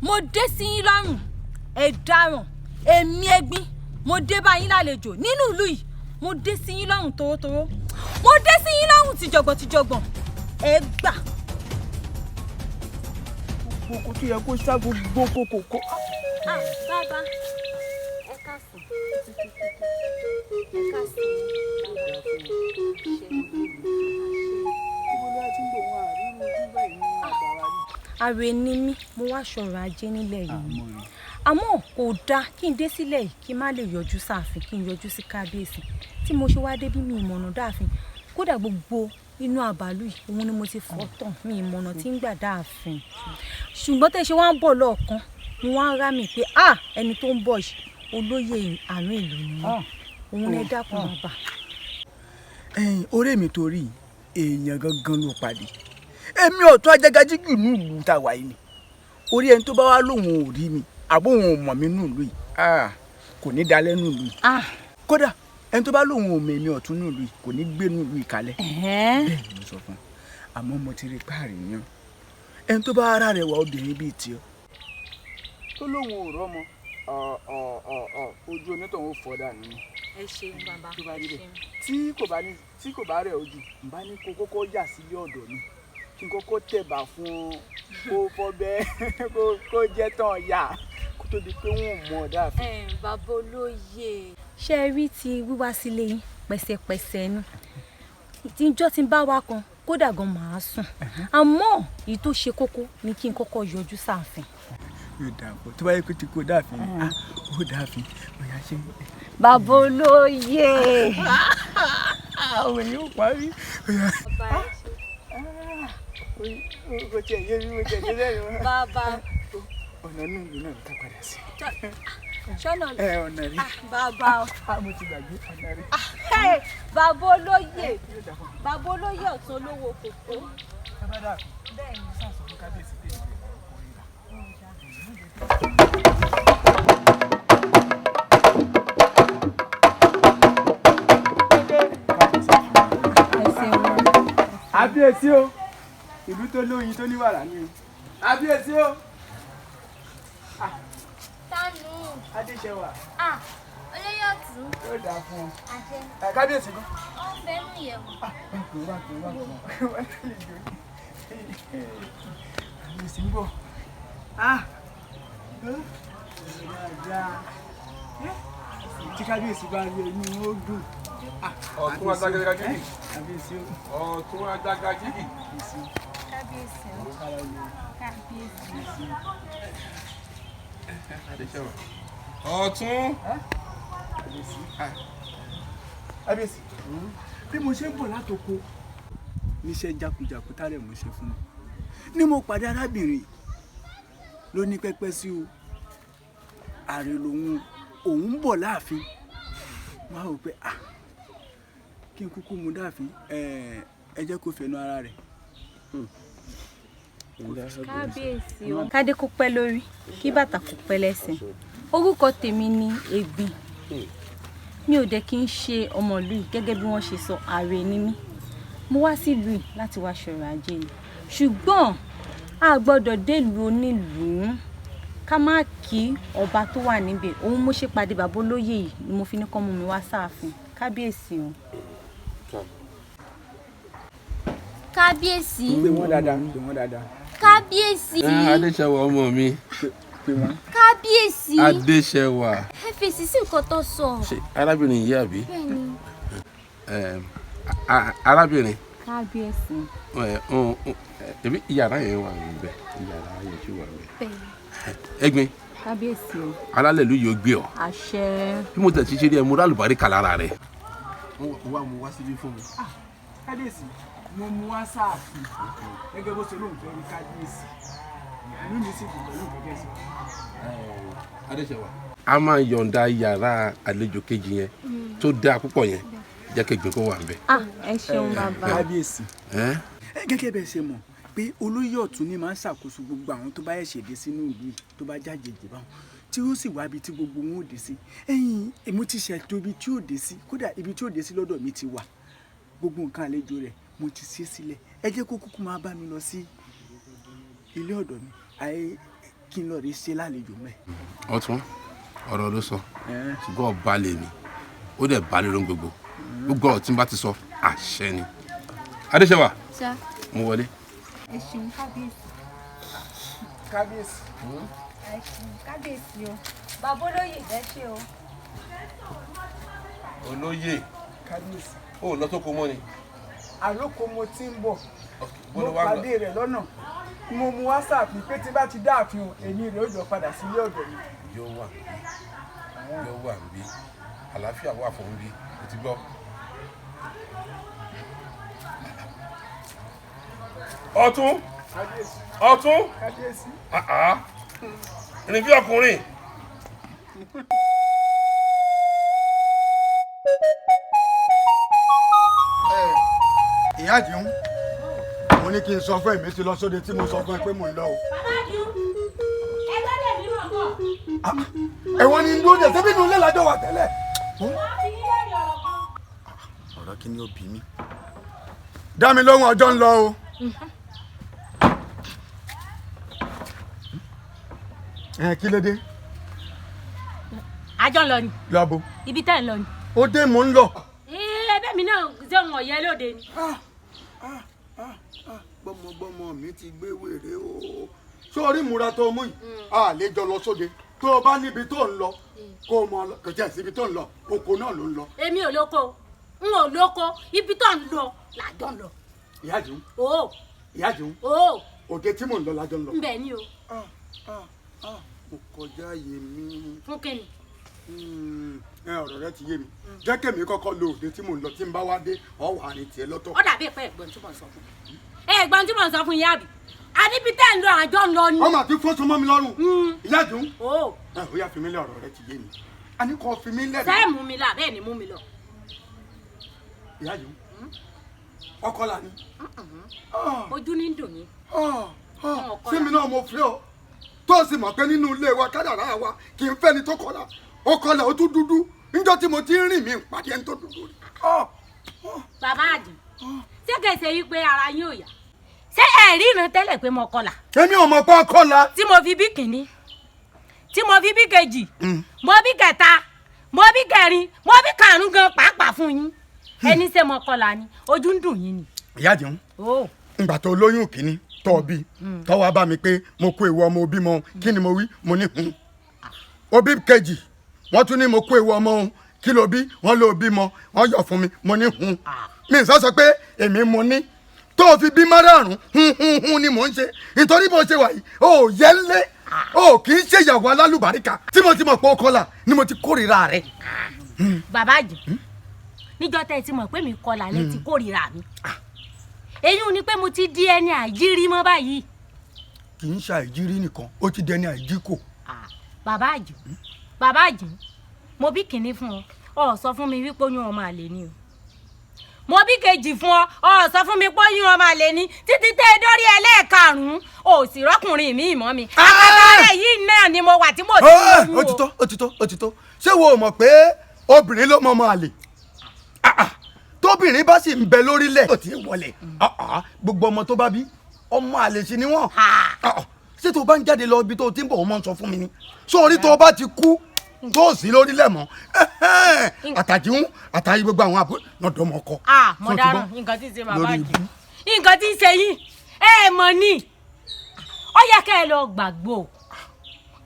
Mo dé sí yín lọ́rùn, ẹ dáràn. Èmi Ẹ̀gbin, mo dé bá yín lálejò nínú ìlú yìí. Mo dé sí yín lọ́rùn tòrótòró, mo dé sí yín lọ́rùn tìjọ̀gbọ̀n tìjọ̀gbọ̀n, ẹ gbà. Gbogbo tó yẹ kó sá gbogbo kókó. Ah, bàbá, ẹ káàsán, ẹ káàsán. Ààrẹ ni mí, mo wá sọ̀rọ̀ ajé nílẹ̀ yìí, àmọ́ kò dáa kí n dé sílẹ̀ yìí kí n má lè yọjú sáàfin, kí n yọjú sí kábíyèsí. Tí mo ṣe wá dé bí, mi ìmọ̀nà dáàfin. Kódà gbogbo inú àbálù yìí òun ni mo ti fọ́ tán, mi ìmọ̀nà tí ń gbà dáàfin. Ṣùgbọ́n tẹ́ ṣe wá ń bọ̀ lọ́ọ̀kan, mo wá ń rá mi pé ah, ẹni tó ń bọ̀ yìí, olóyè àárín ìlú ni wọ́n. Òun ni ẹ dákun, bàbá. Ẹ̀yin ọ̀rẹ́ mi, torí èèyàn gangan ló pàdé. Èmi ọ̀tún ajagajígì ní ìlú tá a wà yìí ni. Orí ẹni tó bá wá lóun ò rí mi àbó òun ò mọ̀ mí nù ìlú yìí, ah, kò ní dalẹ́ nù ìlú yìí. Kódà ẹni tó bá lóun ò mọ̀ èmi ọ̀tún nù ìlú yìí, kò ní gbé nù ìlú yìí kalẹ̀. Bẹ́ẹ̀ ni mo sọ fún un. Àmọ́ mo ti rí páàrí yan ẹni tó bá ara rẹ̀ wá obìnrin bíi tiẹ̀ tó lóun ò rọ́mọ, ojú onítọ̀hún ò fọ́ dànù ni. Ẹ ṣeun, bàbá. Tó bá rí bẹ́ẹ̀, tí kò bá ní, tí kò bá rẹ̀ ojú n bá ní kó kọ́kọ́ yà sílé ọ̀dọ̀ mi, kí n kọ́kọ́ tẹ̀bà fún ọ, kó fọ́ bẹ́ẹ̀, kó jẹ́ tán yà kó tó di pé wọ́n mọ̀ ọ́ dáàfin. Bàbá olóyè, ṣé ẹ rí ti wíwá sílé yín pẹ̀sẹ̀pẹ̀sẹ̀ nu tíjọ́ tí ń bá wa kan, kódà gan màá sùn. Àmọ́ èyí tó ṣe kókó ni kí n kọ́kọ́ yọjú sáàfin. Yóò dà pọ̀ tó bá yẹ kó ti kó dáàfin ni. Ah, ó dáàfin, bóyá ṣe. Bàbá olóyè. Àwọn èèyàn ò parí. Kò tiẹ̀ yé mi, mo tiẹ̀ ṣe lẹ́yìn wọn. Bàbá. Ọ̀nà inú ìlú náà ká padà sí. Ṣọ́nà. Ẹ ọ̀nà rí. Bàbá o. Ah, mo ti gbàgbé ọ̀nà rí. Bàbá olóyè, bàbá olóyè ọ̀tún olówó kòkó. Bàbá dàbí. Bẹ́ẹ̀ni. Sáà sọ fún kábíyèsí pé ìlú ẹ̀ kò rí rà. Kábíyèsí o, ìlú tó lóyin tó ní wàrà ni o, kábíyèsí o. Tánú. Adéṣẹwà. Ah, olóyè ọ̀tún. Yóò dáa fún ọ. Àṣẹ. Ẹ kábíyèsí gan. Ó ń bẹ nù yẹ̀wò. Wá pè wá pè wá pè wá, kábíyèsí ń bọ̀. Ah, dáadáa tí kábíyèsí bá rí ẹni ó dùn. Ọ̀tún adágagagígì. Kábíyèsí o. Ọ̀tún adágagígì. Kábíyèsí o. Kábíyèsí o. Kábíyèsí. Adéṣẹ́wà. Ọ̀tún. Kábíyèsí, kábíyèsí, bí mo ṣe ń bọ̀ látoko níṣẹ́ jákujàku tálẹ̀ mo ṣe fún mi ni mo pàdé arábìnrin ló ní pẹ́pẹ́ sí o. Ààrẹ lòun, òun ń bọ̀ láàfin. Wọ́n á wò pé ah, kí n kúkú mu dáàfin. Ẹ jẹ́ kó fẹnu ara rẹ̀. Kábíyèsí o. Kádé kó pẹ́ lórí, kí bàtà kó pẹ́ lẹ́sẹ̀. Orúkọ tèmi ni Ẹ̀gbin. Mi ò dẹ̀ kí n ṣe ọmọ ìlú yìí. Gẹ́gẹ́ bí wọ́n ṣe sọ, ààrẹ ni mí. Mo wá sílùú yìí láti wá ṣọ̀rọ̀ ajé ni, ṣùgbọ́n a gbọ́dọ̀ délùú onílùú ká má kí ọba tó wà níbẹ̀. Òun mo ṣe pàdé bàbá olóyè yìí ni mo fi ní kán mú mi wá sáàfin. Kábíyèsí o. Kábíyèsí. Pè wọ́n dáadáa, pè wọ́n dáadáa. Kábíyèsí. Adéṣẹ́wà ọmọ mi. Pè wọ́n. Kábíyèsí. Adéṣẹ́wà. Ẹ fèsì sí nǹkan tó sọ. Ṣé arábìnrin yìí àbí? Bẹ́ẹ̀ni. Arábìnrin. Kábíyèsí. Ẹ, ẹbí ìyàrá yẹn wà níbẹ̀, ìyàrá yẹn sì wà níbẹ̀. Bẹ́ẹ̀ni. Ẹ̀gbin. Kábíyèsí o. Alálẹ̀ ìlú yóò gbé ọ. Àṣẹ. Bí mo tẹ̀ sí ṣe rí ẹ, mo rí àlùbáríkà lára rẹ. Wá mo wá síbí fún mi. Kábíyèsí, mo mú wá sáàfin gẹ́gẹ́ bó ṣe lóun fẹ́ rí kábíyèsí. Inú mi sì dùn pẹ̀lú ìgbẹ́jẹ́ sí. Adéṣẹ́wà. A máa yọ̀ǹda yàrá àlejò kejì yẹn tó dáa púpọ̀ yẹn, jẹ́ kí Ẹ̀gbin kó wà níbẹ̀. Ah, ẹ ṣeun, bàbá. Kábíyèsí, gẹ́gẹ́ bẹ́ẹ̀ ṣe mọ̀ pé olóyè ọ̀tún ni máa ń ṣàkóso gbogbo àwọn tó bá ẹ̀ṣẹ̀ dé sínú ìlú yìí, tó bá jájèjì báwọn, tí ó sì wá ibi tí gbogbo wọn ò dé sí. Ẹ̀yìn èmi ti ṣètò ibi tí ò dé sí. Kódà ibi tí ò dé sí lọ́dọ̀ mi ti wà, gbogbo nǹkan àlejò rẹ̀ mo ti ṣe sílẹ̀. Ẹ jẹ́ kó kúkú máa bá mi lọ sí ilé ọ̀dọ̀ mi. Àyè Kí n lọ rí ṣe lálejò mẹ́. Ọ̀tún, ọ̀rọ̀ ló sọ, ṣùgbọ́n ọba lè mi, ó dẹ̀ bá lórí gbogbo gbogbo ọ̀rọ̀ tí n bá ti sọ, àṣẹ ni. Adéṣẹwà, mo wọlé. Ẹ ṣeun kábíyèsí. Kábíyèsí. Ẹ ṣeun kábíyèsí o, bàbá olóyè, ẹ ṣe o. Olóyè. Kábíyèsí. Ó lọ sóko mọ́ ni. Àlóko mo ti ń bọ̀, mo pàdé rẹ̀ lọ́nà, mo mú wá sáàfin pé tí bá ti dá àfihàn èmi rẹ̀ ó jọ padà sílé ọ̀dọ̀ mi. Yóò wà níbí, yóò wà níbí, àlàáfíà wà fún bí o ti gbọ́. Ọ̀tún, ọ̀tún, rìn bí ọkùnrin. Ìyá àdìhún, mo ní kí n sọ fún èmi ti lọ sóde tí mo sọ fún ẹ pé mò ń lọ o. Bàbá àdìhún, ẹgbẹ́ lè mí mọ̀ bọ̀. Ẹ̀wọ̀n ni ń dúró dé sẹ́bí inú ilé lájọ wà tẹ́lẹ̀. Wọ́n fi yín lẹ́rìí ọ̀rọ̀ kan. Ọ̀rọ̀ kí ni ó bí mi? Dá mi lóhùn, ọjọ́ ń lọ o. Ẹ kí ló dé? Àjọ ń lọ ni. Lọ́bù. Ibi tẹ́ ń lọ ni. Ó dé, mò ń lọ. Ẹbẹ́ mi náà ṣé wọn ọ̀yẹ́ lóde ni. Gbọmọgbọmọ mi ti gbé wèrè o. Sórí ìmúra tó mú yìí, a lè jọ lọ sóde. Tó o bá níbi tó ń lọ, kó o mọ kò jẹ́ síbi tó ń lọ, oko náà ló ń lọ. Èmi ò lóko, n ò lóko, ibi tó ń lọ làjọ ń lọ. Ìyá àdìhún. O. Ìyá àdìhún. O. Òde tí mò ń lọ lájọ ń lọ. Nbẹ ni o. Mo kọjá àyè mi. Fún kíni? Ẹ ọ̀rọ̀ rẹ ti yé mi. Jẹ́ kèmí kọ́kọ́ lo òde tí mò ń lọ, tí n bá wá dé, ọ̀ wà ní tiẹ̀ lọ́tọ̀. Ó dàbí ìpẹ́ ẹ̀gbọ́n tí mò ń sọ fún mi. Ẹ̀gbọ́n tí mò ń sọ fún yín àbí? Àníbi tẹ́ ń lọ àjọ ń lọ ni. Ọmọ àti fọ́sùn mọ́ mi lọ́rùn. Ìyá àdìhún. O. Ẹ ò yá fi mí lé, ọ̀rọ̀ rẹ ti yé mi. A ní kò fi mí lẹ̀. Sẹ́ẹ̀ mú mi lọ àbẹ́ẹ̀ ni mú mi lọ. Ìyá àdìhún. Ọkọ là ní. Ojú ní ń dùn yín. Sí mi náà mo fi ọ tó sì mọ̀ pé nínú ilé wa kádàrá wa kì í fẹ́ni tó kọlà, ó kọlà, ó tún dúdú. Níjọ́ tí mo ti ń rìn mí pàdé ẹni tó dúdú rí. Bàbá àdì, ṣé kìí ṣe yí pé ara yín ò yá? Ṣé ẹ rí ìran tẹ́lẹ̀ pé mo kọlà? Èmi ò mọ̀ pé ọ kọlà. Tí mo fi bí kìíní, tí mo fi bí kejì, mo bí kẹta, mo bí kẹrin, mo bí karùn-ún gan pàápàá fún yín. Ẹni ṣe mo kọlà ni, ojú ń dùn yín ni. Ìyá àdìhún, ìgbà tó lóyún kìíní tọ́ bí tọ́ wá bá mi pé mo kó ewu ọmọ òbí mọ, kí ni mo wí? Mo ní hun. Òbí kejì, wọ́n tún ní mo kó ewu ọmọ òun, kí ló bí? Wọ́n ló bí mọ, wọ́n yọ̀ fún mi, mo ní hun. Mi ń sọ pé èmi mo ní tó o fi bí márààrún hun hun hun ni mò ń ṣe, nítorí bó ṣe wà yìí o ò yẹ lé, o kì í ṣe ìyàwó alálùbáríkà. Tí mo ti mọ̀ pé o kọlà ni mo ti kórìíra rẹ. Bàbá àjẹ́, níjọ́ tẹ́ ẹ ti mọ̀ pé mi kọlà lẹ ti kórìíra mi, èyí ni pé mo ti di ẹni àìjírí mọ́ báyìí. Kì í ṣe àìjírí nìkan, ó ti di ẹni àìjíkò. Bàbá àjẹ́, bàbá àjẹ́, mo bí kìnní fún ọ, ọ sọ fún mi wípé oyún ọmọ àlè ni o. Mo bí kejì fún ọ, ọ sọ fún mi pé oyún ọmọ àlè ni, títí tẹ́ ẹ dórí ẹlẹ́ẹ̀karùn-ún ò sì rọ́kùnrin mi mọ́ mi. Àkàtà rẹ̀ yìí náà ni mo wà tí mo ti lóyún o. Ó ti tó, ó ti tó, ó ti tó. Ṣé wo mọ̀ pé obìnrin ló mọ ọmọ àlè? Tóbìnrin bá sì ń bẹ lórílẹ̀ ó ti wọlé, gbogbo ọmọ tó bá bí ọmọ àlè sí ni wọ́n. Ṣé tó bá ń jáde lọ ibi tó ti ń bọ̀, wọ́n máa ń sọ fún mi ni. Sórí tó bá ti kú tó sì lórílẹ̀ mọ́, àtàjíhún àtàyí gbogbo àwọn àbúrò náà dọ́mọ ọkọ. Mo dáràn, nǹkan tí ń ṣe bàbá jù, nǹkan tí ń ṣe yín ẹ mọ̀ ni. Ó yẹ kẹ́ ẹ lọ gbàgbọ́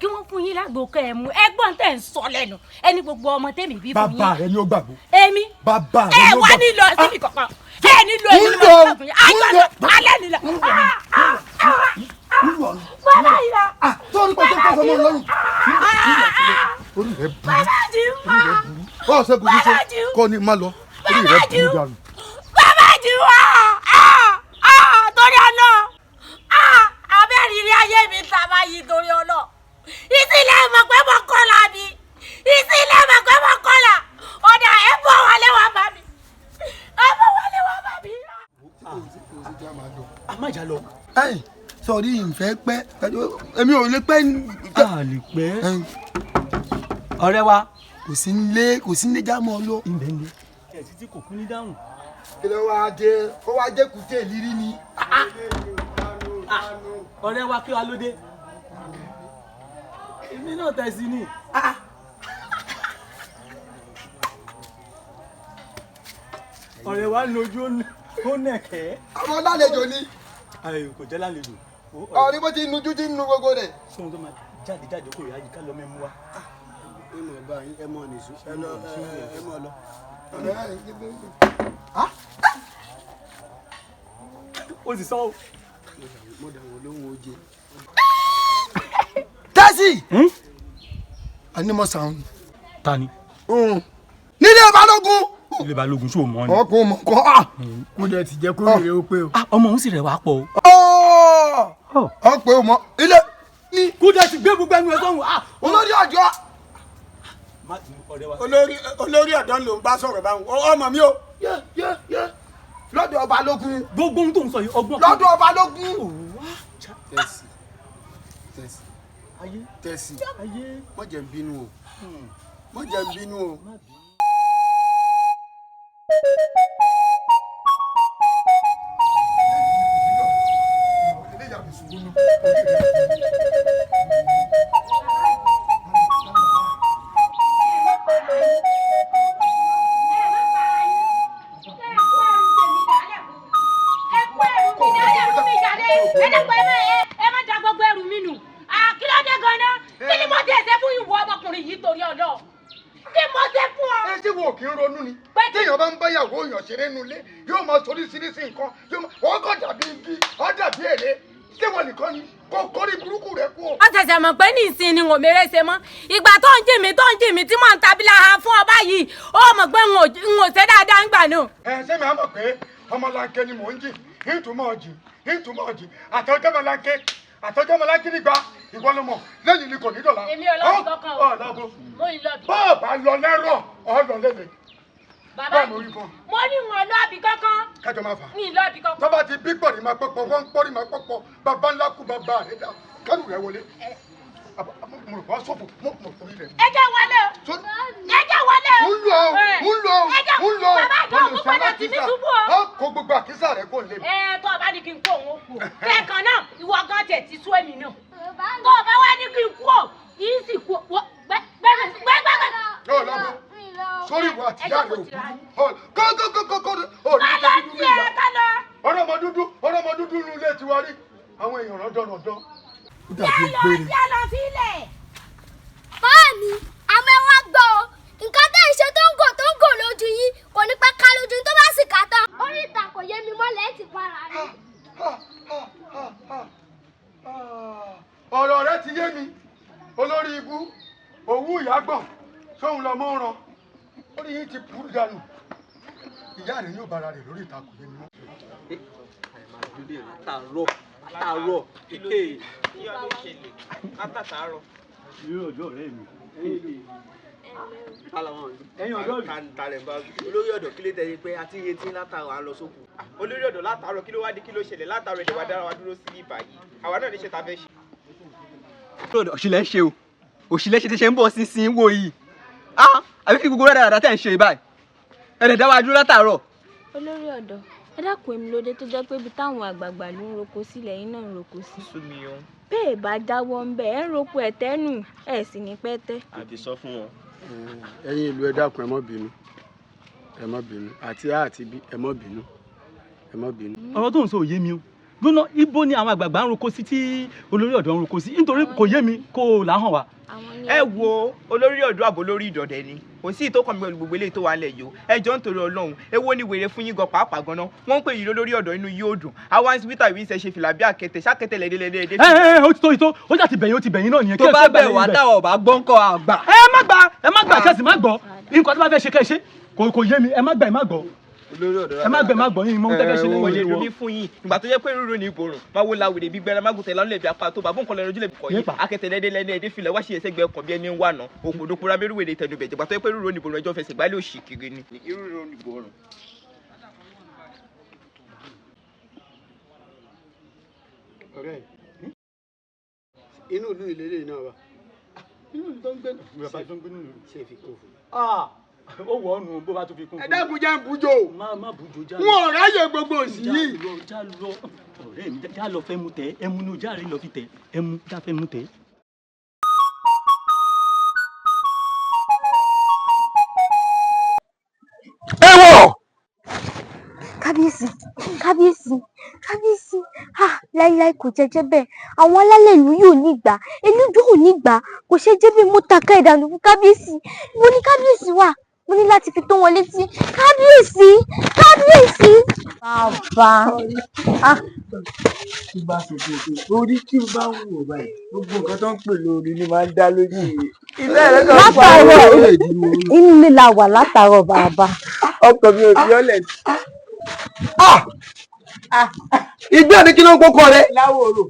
kí wọ́n fún yín lágbo kẹ́ ẹ mú. Ẹ̀gbọ́n tẹ̀ ń sọ lẹ́nu ẹni gbogbo ọmọ tèmi bí fún yín. Bàbá rẹ ni ó gbàgbọ́. Èmi. Bàbá rẹ ni ó gbàgbọ́. Ẹ wá nílò síbi kankan, ẹ nílò èmi ni mo sọ fún yín. Àjọ alẹ́ nílò. Bàbá yìí la. Sọ́ọ́ni pé tó kọ́ sọmọ lọ́rùn. Orí rẹ burú. Bàbá jù. Orí rẹ burú. Báwo ṣe burú ṣe kọ́ ni má lọ. Orí rẹ burú dànù. Bàbá jù wá torí ọ̀nà abẹ́rẹ́ ilé ayé mi ta báyìí torí ọ̀nà. Ìsìlẹ̀ mọ̀ pé mo kọlà mi, ìsìlẹ̀ mọ̀ pé mo kọlà, ọ̀dà ẹ̀ bọ̀ wálé wá bá mi, ẹ̀ bọ̀ wálé wá bá mi. A má jà lọ. Ẹ̀yin sọrí ìfẹ́ pẹ́, èmi ò lè pẹ́. A lè pẹ́. Ọ̀rẹ́ wa. Kò sí nílé, kò sí nílé, já mọ́ ọ lọ. Ìbẹ̀ ni. Ẹ̀ títí kò kú ní dáhùn. Kí ló wáá dé? Ó wáá jẹ́ kùtẹ́ ìlírí ni. Ọ̀rẹ́ wa, kí wàá ló dé? Èmi náà tẹ̀sí ni. Ọ̀rẹ́ wa lójú ó nẹ̀kẹ́. Àwọn lálejò ni. Ayò kò jẹ́ lálejò. Ọ̀rẹ́ bó ti nujú ti nu gbogbo rẹ̀. Sóhun tó máa jáde jáde kó ìyá yìí ká lọ mẹ́mú wa. Ẹ mọ̀ bá yín, ẹ mọ̀ nìṣó, ẹ lọ, ẹ mọ̀ lọ. Ó sì sọ. Mo dà wọ́n lóhùn oje. Tẹ́sí. Àní mo sàn. Ta ni? Nílé Balógun. Ilé Balógun ṣó mọ ni. Ọkùnrin mọ̀ kọ́ à. Kó dẹ̀ ti jẹ́ kó rèé ó pé o. Ọmọ òun sì rẹ̀ wá pọ̀ o. Ọ pé o mọ ilé. Kúdẹ̀ ti gbé gbogbo ẹnu ẹ sọ́hun. Olórí ọ̀dọ́. Olórí ọ̀dọ́ ló ń bá sọ̀rọ̀ báwọn ọmọ mi o. Lọ́dọ̀ Balógun. Gbogbo ohun tó ń sọ yìí ọgbọ́n. Lọ́dọ̀ Balógun. Tẹ̀sí tẹ̀sí tẹ̀sí má jẹ́ n bínú o, má jẹ́ n bínú o. Ẹ má da gbogbo ẹrù mi nù. Kí ló dé gan-an? Kí ni mo ti ẹsẹ̀ fún ìwọ ọmọkùnrin yìí torí ọ̀dọ́? Kí mo ṣe fún ọ? Ẹ ṣé wo kì í ronú ni? Téèyàn bá ń bá ìyàwó èèyàn ṣeré nulẹ̀, yóò máa sọ oríṣiríṣi nǹkan, yóò máa wọ́n kàn dàbí igi, wọ́n dàbí èrè. Ṣé wọn nìkan ni? Kò kórí burúkú rẹ kú o. Wọ́n ṣẹ̀ṣẹ̀ mọ̀ pé ní ìsìn ni wọ́n mèrè ṣe mọ́. Ìgbà tó ń jì mí tó ń jì mí tí mò ń tabila ha fún ọ báyìí, ó mọ̀ pé n ò ṣe dáadáa ń gbà náà. Ẹ ṣé mi á mọ̀ pé ọmọlanke ni mò ń jì, ìtumọ̀ jì, ìtumọ̀ jì, àtọ́jọ́mọlanke, àtọ́jọ́mọlanke nígbà ìwọ ló mọ̀ lẹ́yìn ni kò ní dọ̀la. Èmi ò lọ́ọ̀bì kankan o. Ọ̀lọ́bù. Mo ì lọ́ọ̀bì. Bọ́ọ̀ bá lọ lẹ́rọ̀, ọ̀ lọ lẹ́lẹ̀. Bàbá mi, mo ní wọn lọ́ọ̀bì kankan. Kájọ máa fà. Mi ì lọ́ọ̀bì kankan. Tọ́ba ti bí pọ̀rí máa pọ̀pọ̀, wọ́n ń pọ̀rí máa pọ̀pọ̀, bàbá ńlá kú bàbá rẹ̀ dá. Kẹ́rù rẹ̀ wọlé. Mo rò wá sọ́fù, mo rò orí rẹ̀. Ẹ jẹ́ wọlé o. Ẹ jẹ́ wọlé o. Ń lọ o, ń lọ o, ń lọ o. Bàbá àjọ òkú padà tì mí ṣubú o. Ó kó gbogbo àkísà rẹ̀ kó lé mi. Ẹ tó o bá ní kí n kó òun ó kú o. Kẹ̀kàn náà, ìwọ gan tẹ̀ ti sú èmi náà. Tó o bá wá ní kí n kú o, yìí sì kú o. Gbẹ́gbẹ́gbẹ́. Yóò lọ bó. Sórí ìwọ àti ìyá rẹ̀ òkú. Kókókókókó. Kálọ̀ tiẹ̀ kálọ̀. Ọlọ́mọ dúdú, ọlọ́mọ dúdú nu ilé tiwa rí. Àwọn èèyàn rọ́dọ̀rọ̀dọ̀. Yálọ sílẹ̀. Báàmì, àmọ́ ẹ wá gbọ́ o, nǹkan tẹ́ ń ṣe tó ń gò tó ń gò lójú yín kò ní pẹ́ ká lójú tó bá sì ká tán. Orí ìta kò yé mi mọ́ lẹ́ẹ̀tì para mi. Ọ̀rọ̀ rẹ ti yé mi, olórí ibú, òwú ìyágbọ̀n, sóhun lọ mọ́ ràn. Orí yín ti burú dànù. Ìyá rẹ̀ yóò bára rẹ̀ lórí ìta kò yé mi mọ́. Àtàárọ̀ àtàárọ̀ èké. Kí ló ṣẹlẹ̀ látàtàárọ̀? Irú ọjọ́ ọ̀rẹ́ mi. Ẹ̀yin ọ̀dọ́ mi. Olórí ọ̀dọ́ kí ló tẹ̀ ṣe pé a ti retí látàárọ̀ à ń lọ sóko. Olórí ọ̀dọ́ látàárọ̀ kí ló wá dé kí ló ṣẹlẹ̀ látàárọ̀ ẹ̀dẹ̀ wá dára wa dúró sí ibà yìí. Àwa náà níṣẹ́ ta fẹ́ ṣe. Òṣìlẹ̀ ṣe o, òṣìlẹ̀ ṣe ti ṣe ń bọ̀ sínsìn wò yìí. Àbí kí gbogbo rẹ̀ dáadáa tẹ̀ ń ṣe báyìí. Ẹ̀dẹ̀ dá wa dúró látàárọ̀. Olórí ọ̀dọ́, ẹ dákun èmi lóde tó jẹ́ pé ibi táwọn àgbààgbà ló ń roko sí lẹ́yìn náà ń roko sí. Sú mi o. Bẹ́ẹ̀ bá jáwọ́ ń bẹ̀ ẹ́ ń roko ẹ̀tẹ́ nù ẹ̀ sì ní pẹ́ tẹ́. A ti sọ fún wọn. Ẹ̀yin ìlú ẹ dákun ẹ má bínú, ẹ má bínú, àti A àti B ẹ má bínú, ẹ má bínú. Ọ̀rọ̀ tó ń sọ ò yé mi o. Gbóná ibo ni àwọn àgbààgbà ń roko sí tí olórí ọ̀dọ́ ń roko sí nítorí kò yé mi kó o là hàn wá. Ẹ wo olórí ọ̀dọ́ àbò lórí ìdọ̀dẹ̀ ni kò sí ìtò kan mi pẹ̀lú gbogbo eléyìí tó wà nílẹ̀ yìí o. Ẹ jọ̀ọ́ nítorí Ọlọ́run, èwo ni wèrè fún yín gan pàápàá gan-an? Wọ́n ń pè yín lórí ọ̀dọ́ inú yóò dùn. Àwa ń wíta ìwé ìṣẹ̀ ṣe fìlà bí àkẹtẹ̀ ṣàkẹtẹ̀ lẹ́dẹ́lẹ́dẹ́. Ẹ ẹ ó ti tó ìtó, ó jà ti bẹ̀yìn ó ti bẹ̀yìn náà nìyẹn. Tó bá bẹ̀ wá táwọn ọ̀bá gbọ́ ńkọ́ àgbà. Ẹ má gbà, ẹ má gbà kẹ́sì má gbọ́. Nǹkan tó bá fẹ́ ṣe kẹ́ ṣe kò yé mi, ẹ má gbà ẹ má gbọ́. Ẹ má gbẹ má gbọ́ yín mọ ohun tẹ́fẹ́ ṣe lẹ́yìn Kò lè ìwọ. dùn mí fún yín. Ìgbà tó jẹ́ pé rúru ní ìborùn, máa wo la wèrè bí gbẹrẹ mágùn tẹ̀lé lálẹ́ bí apá tó bàbá nǹkan lẹ́nu ojú lè kọ̀ yín. Akẹ́tẹ̀ lẹ́dẹ́ lẹ́dẹ́ ẹ̀dẹ́ filẹ̀ wá sí ẹsẹ̀ gbẹ ọkàn bí ẹni ń wà náà. Òpòdó kura mẹ́rù wèrè tẹnu bẹ̀jẹ̀. Ìgbà tó jẹ́ pé rúru ní ìborùn ẹjọ́ fẹsẹ̀ gbálẹ̀ òṣì kiri ni. Rúru ní ìborùn. Ọ̀rẹ́ inú ìlú ìlélẹ̀ náà wà. Inú ìlú tó ń gbé bàbá tó ń gbé nínú ìlú. Ṣé fi kún fún? Ó wọ̀ ọ́ nù bó bá tún fi kún fún. Ẹ dákun jẹ́ ń bùjò. Má bùjò já N ò ráyè gbogbo òsì yìí. Já lọ ọ̀rẹ́ mi já lọ fẹ́ mu tẹ ẹmu ní ojú àárẹ̀ lọ fi tẹ ẹmu já fẹ́ mu tẹ. Léwọ̀. Kábíyèsí, kábíyèsí, kábíyèsí, ah, láíláí kò jẹjẹ bẹ́ẹ̀. Àwọn alálẹ̀ ìlú yóò ní gbà, elúdú ò ní gbà, kò ṣe jẹ́ bí mo tàka ìdànù fún kábíyèsí. Mo ní kábíyèsí wà, mo ní láti fi tó wọn létí. Kábíyèsí, kábíyèsí. Bàbá, ah. Tí bá sọ fún un pé orí tí o bá ń wò báyìí, gbogbo nǹkan tó ń pè lórí ni máa ń dá lójú yìí. Látàárọ̀ inú ilé la wà látàárọ̀ bàbá. Ọkàn mi ò fi ọ́lẹ̀. Ìgbé mi kí ló ń kókó rẹ. Láwòrò.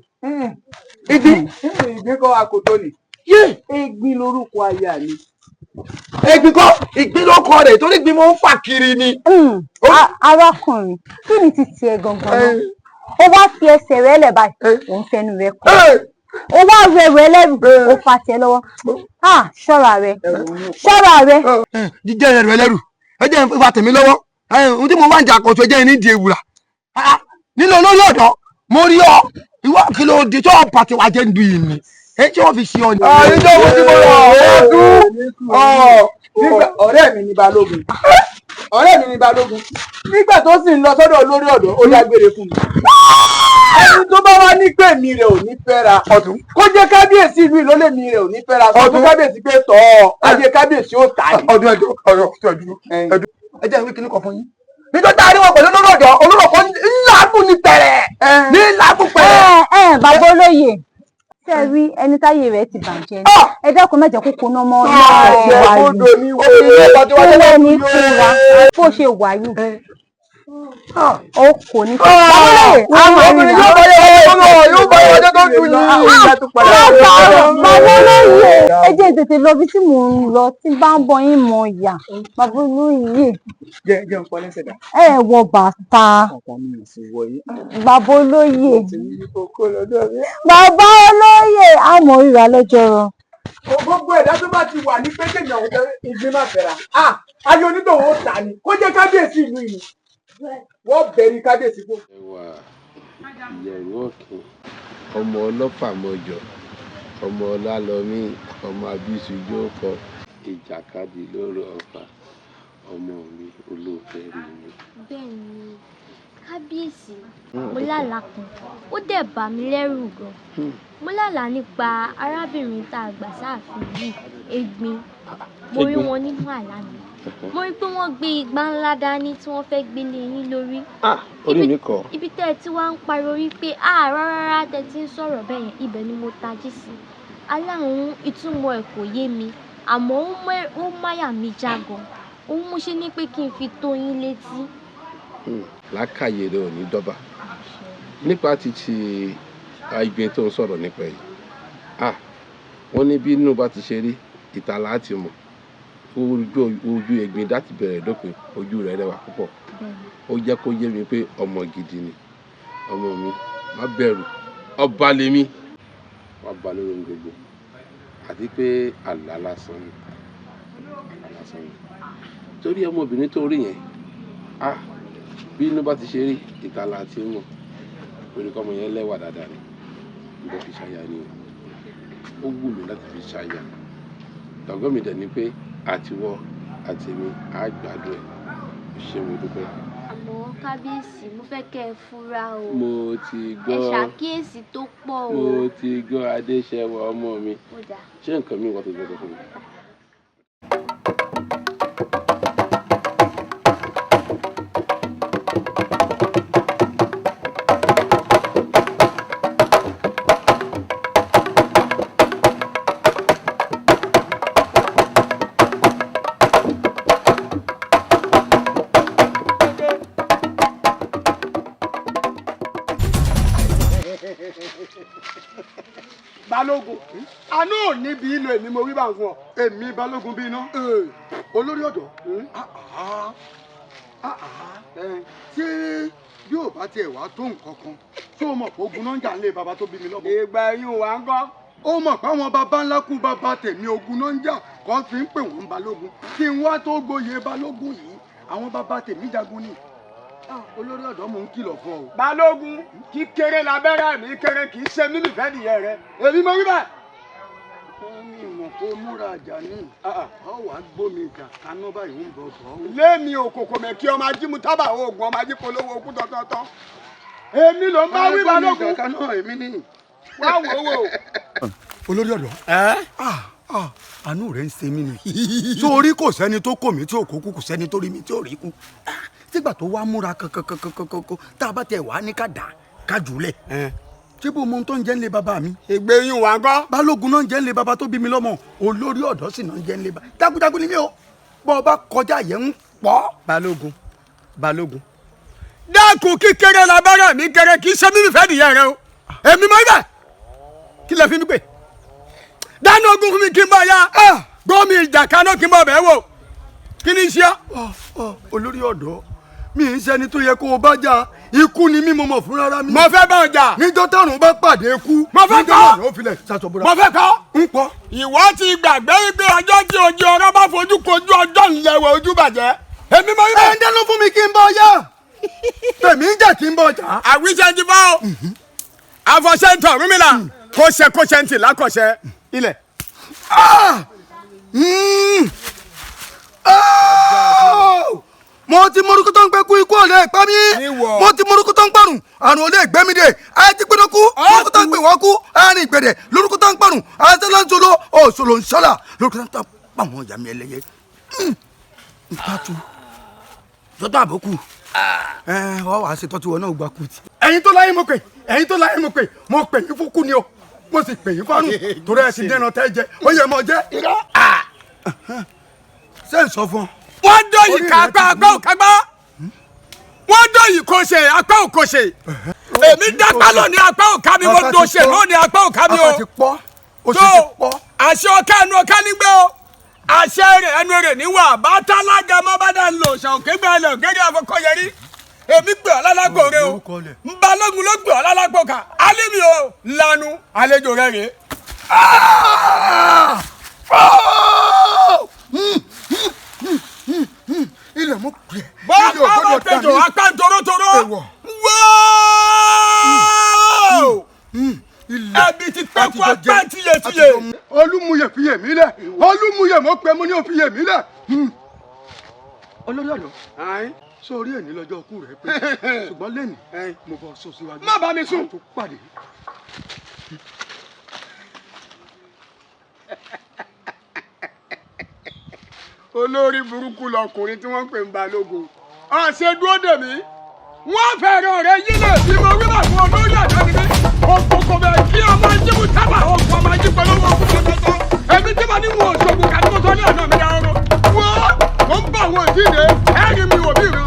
Ìgbín. Ìgbín kọ́ akoto ni. Egbin lorúkọ aya mi. Egbin kọ́, ìgbín ló kọ rẹ̀ torí ìgbín mo ń fà kiri ni. Arákùnrin, kí ni ti tiẹ̀ gangan náà? Ó wá fi ẹsẹ̀ rẹ̀ lẹ̀ báyìí, òun fẹnu rẹ̀ kọ́. Ó wá ru ẹrù ẹlẹ́rù, ó fa tiẹ̀ lọ́wọ́. Ṣọ́ra rẹ, ṣọ́ra rẹ. Jíjẹ́ ẹrù ẹlẹ́rù, ẹ jẹ́ n fa tèmi lọ́wọ́. Ohun tí mo máa ń jà àkọ́tù ẹ jẹ́ ní di ewùrà. Nínú olórí ọ̀dọ́, mo rí ọ, ìwọ kí ló dé tí wọ́n pàtẹ wá jẹ́ ń du yìí ni? Ẹ tí wọ́n fi ṣe ọ ni. Àyíjọ́ wo tí mo rọ̀ ọdún. Nígbà ọ̀rẹ́ mi ní Balógun. Ọ̀rẹ́ mi ní Balógun. Nígbà tó sì ń lọ sọ́dọ̀ olórí ọ̀dọ́, ó dágbére fún mi. Ẹni tó bá wá ní pé mi rẹ̀ ò ní fẹ́ra. Kó jẹ́ kábíyèsí ìlú ìlólè mi rẹ̀ ò ní fẹ́ra. Sọ fún kábíyèsí pé tọ́ ọ, ayé kábíyèsí ó tà ní. Ọdún ẹdún ọdún ẹdún ẹdún ẹ jẹ́ ìwé kìíní kan fún yín. Níjọ́ tá a rí wọn pẹ̀lú olórí ọ̀dọ́, olórí ọ̀dọ́ ńláàgùn ní pẹ̀rẹ̀. Ní làágùn pẹ̀rẹ̀. Ẹ bàbá olóye, ṣé ẹ rí ẹni táyé rẹ̀ ti bàjẹ́ ni? Ẹ dákun, má jẹ́ kó koná mọ́ wà yìí. Kó wá ní fúnra bó ṣe wà yìí. Ó kò ní fún bàbá olóye. Obìnrin yóò bá yẹ wọ́n yóò bá yẹ ọjọ́ tó dùn yìí. Látàárọ̀ bàbá olóye, ẹ jẹ́ tètè lọ bí tí mò ń lọ, tí bá ń bọ yín mọ ìyà. Bàbá olóye. Jẹ́ jẹ́ ń pọ́ lẹ́sẹ̀ dà. Ẹ wọ bàtà. Bàtà mi ò sì wọ yìí. Bàbá olóye. Kókó lọ́dọ̀ mi. Bàbá olóye, àmọ́ ìrà lọ́jọ́ rọ. Gbogbo ẹ̀dá tó bá ti wà ní pé kéèyàn ò ìgbín má fẹ́ra. Ayé onítòwò ó tà ní. Kó jẹ́ kábíyèsí ìlú yìí. Wọ́n bẹ̀rù kábíyèsí fún. Ẹwà ìyẹ̀rù ọ̀kìn, ọmọ ọlọ́fà mọ̀jọ̀, ọmọ ọlálọ́mí, ọmọ abíṣujú kọ ìjàkadì lóru ọ̀fà, ọmọ mi olóòfẹ́ rí mi. Bẹ́ẹ̀ ni kábíyèsí, mo lálàá kan, ó dẹ̀ bà mí lẹ́rù gan. Mo lálàá nípa arábìnrin tá a gbà sáàfin yìí, Egbin. Mo rí wọn nínú àlá mi. Mo rí pé wọ́n gbé igbá ńlá dání tí wọ́n fẹ́ gbé lé yín lórí. Orí mi kọ. Ibi tẹ́ ẹ ti wá ń pariwo wípé a rárá rárá tẹ́ ti ń sọ̀rọ̀ bẹ́ẹ̀ yẹn, ibẹ̀ ni mo tají sí. Aláhùn ìtumọ̀ ẹ̀ kò yé mi, àmọ́ ó máyà mi já gan. Òun mo ṣe ní pé kí n fi tó yín létí. Làákàyè rẹ ò ní dọ́bà. Nípa ti Ẹ̀gbin tó ń sọ̀rọ̀ nípa yìí. Wọ́n ní bí inú bá ti ṣe rí, ìta láti mọ̀. Ojú Ẹ̀gbin láti bẹ̀rẹ̀ dópin, ojú rẹ̀ rẹwà púpọ̀. Ó jẹ́ kó yé mi pé ọmọ gidi ni. Ọmọ mi, má bẹ̀rù, ọba lèmi. Wá ba lórí ohun gbogbo. Àti pé àlá lásán ni. Àlá lásán ni. Torí ọmọbìnrin tó rí yẹn, bí inú bá ti ṣe rí, ìta láti mọ̀. Torí kọ́mọ yẹn lẹ́wà dáadáa ni. Mo fẹ́ fi ṣaya ni o. Ó wù mí láti fi ṣaya. Ìgbàgbọ́ mi dẹ̀ ni pé àtiwọ́ àti èmi á gbádùn ẹ̀. Ó ṣé, mo dúpẹ́. Àmọ́ kábíyèsí, mo fẹ́ kẹ́ ẹ fura o. Mo ti gbọ́. Ẹ ṣàkíyèsí tó pọ̀ o. Mo ti gbọ́, Adéṣẹwà ọmọ mi. Ó dáa. Ṣé nǹkan mi wà tó gbọ́dọ̀ fún mi? Balógun, àánú ò níbi ìlò èmi mo wí bá ń fún ọ. Èmi Balógun bí iná. Olórí ọ̀dọ́, ṣé yóò bá tiẹ̀ wá tó nǹkan kan tó mọ̀ pé ogun náà ń jà ń lé bàbá tó bí mi lọ́mọ. Ìgbà ẹ̀yìn wà ń kọ́. Ó mọ̀ pé àwọn baba ńlá kú bàbá tèmi ogun náà ń jà kọ́ fi ń pè wọ́n Balógun. Kí n wá tó gboyè Balógun yìí, àwọn bàbá tèmi jagun ni. Olórí ọ̀dọ́, mò ń kìlọ̀ fún ọ. Balógun, kíkéré labẹ́rẹ́ mi kéré, kì í ṣe mímì fẹ́ nìyẹn rẹ. Èmi mo wí bẹ́ẹ̀. Mi mọ̀ kó múra àjà ní. Ọ wàá gbómi ìjà kaná báyìí ń bọ̀ bọ̀. Lémi òkòkò mẹ́kí ọmọ ajímú tábà oògùn ọmọ ajípolówó okú tọ̀tọ̀tọ̀. Èmi ló ń bá wí balógun. Gbómi ìjà kaná èmi ní. Wá wò ó wò. Olórí ọ̀dọ́. Àánú rẹ̀ ń ṣe mí ni. Sórí kò sẹ́ni tó kò mí tí ò kó kú, kò sẹ́ni tó rí mi tí ò rí kú. Sígbà tó wá múra kankankankankan tá a bá tẹ wàá ní ká dà ká jùlẹ̀. Ṣé bó mo tó ń jẹ́ ń lé bàbá mi. Ìgbé yín wà gọ́. Balógun náà ń jẹ́ ń lé bàbá tó bí mi lọ́mọ. Olórí ọ̀dọ́ sì náà ń jẹ́ ń lé bàbá. Jagunjagun ni mí o. Bọ́ ọ bá kọjá yẹn ń pọ̀. Balógun Balógun. Dákun kíkéré la bára mi kéré kì í ṣe mímí fẹ́ nìyẹn rẹ o. Èmi mọ ibẹ̀. Kí lẹ fi mí pè? Dáná ogun fún mi kí n bá ya. Gómi ìjà kaná kí n bá bẹ́ẹ̀ wò. Kí ni ṣe ọ́? Olórí ọ̀dọ́ mi ń ṣẹni tó yẹ kó o bá jà, ikú ni mí mo mọ̀ fún rárá mi. Mo fẹ́ bá ọ jà. Níjọ́ tárùn bá pàdé ikú. Mo fẹ́ kọ́. Níjọ́ náà ló filẹ̀ ṣàṣọ̀bọ̀ra. Mo fẹ́ kọ́. Ń pọ̀. Ìwọ ti gbàgbé wípé ọjọ́ tí ojú ọ̀rọ̀ bá fojú kojú ọjọ́ ńlẹ̀wẹ̀ ojú bàjẹ́. Èmi mọ ibẹ̀. Ẹ ń dáná fún mi kí n bọ yá. Tèmi ń jà kí n bọ jà. Àwíṣẹ́ ti bá ọ. Àfọ̀ṣẹ́ ń tọ̀ Ọ̀rúnmìlà. Kóṣe kóṣe ń tì lákọ̀ṣẹ́ ilẹ̀. Mo ti morúkú tó ń pẹ́ kú, ikú ò lè pa mí. Mo ti morúkú tó ń parùn, àrùn ò lè gbé mi dé. Àti pinnu kú lórúkú tó ń pè wọ́n kú, àárín ìgbẹ̀dẹ̀ lórúkú tó ń parùn, àti lọ́nṣọ́lọ́ òṣòlò ń ṣọ́là lórúkú tó ń pa àwọn ìyá mi ẹlẹ́yẹ. Ntatu sọ́tọ̀ àbókù ẹ wọ́n wàá ṣe tọ́tù wọn náà gba kùtì. Ẹ̀yin tó láyé mo pè, ẹ̀yin tó láyé mo pè, mo pè yín fún kú ni o, mo sì pè yín fárùn torí ẹ ti dẹ́nà tẹ́ jẹ, ó yẹ mọ jẹ́. Ṣé n sọ fún ọ? Wọ́n dọ̀yìn ká apá apá ò kágbá. Wọ́n dọ̀yìn kò ṣe apá ò kò ṣe. Èmi dápá lónìí apá ò ká mi, mo dòṣe lónìí apá ò ká mi o. Apá ti pọ́, ó sì ti pọ́. Àṣẹ ọ̀ká ẹnu ọ̀ká nígbẹ́ o. Àṣẹ rẹ̀ ẹnu rẹ̀ níwà bàtàlágà má bá dà ń lò ṣàn òkè gbà lọ gẹ́gẹ́ àfọkọ́yẹrí. Èmi gbé ọ lálágbó rẹ o. Balógun ló gbé ọ lálágbó ká. Alíbi o lanu àlejò rẹ rèé. Ilẹ̀ mú pè é. Bọ́ọ̀lù ọ̀pọ̀ tẹ̀jọ̀ apá torótoró. Wóò! Ẹbí ti pẹ́ kú apá tiyetiye. Olúmúyẹ̀ fi yè mí lẹ̀. Olúmúyẹ̀ mo pẹ́ mo ní o fi yè mí lẹ̀. Olórí ọ̀dọ́ sórí ẹ̀ ní lọ́jọ́ ọkú rẹ̀ pé ṣùgbọ́n lẹ́nìí mo bọ́ sọ síwájú. Má bá mi sùn. Tó pàdé. Olórí burúkú lọkùnrin tí wọ́n ń pè ń balógun. Ọ̀sẹ̀ dúró dè mí. Wọ́n fẹ́ràn rẹ yílẹ̀ bí mo wí bà fún olórí àjọ ni mí. Òkòkò bẹ̀ kí ọmọ ajímú tábà òkú ọmọ ají pẹ̀lú owó òkú tọ̀tọ̀tọ̀. Èmi tí mo ní wọn òṣogbo kàdí mo sọ ní ọ̀nà mi dáhùn. Wọ́n mo ń bọ̀ wọn òjì dé. Ẹ̀rí mi ò bí ràn.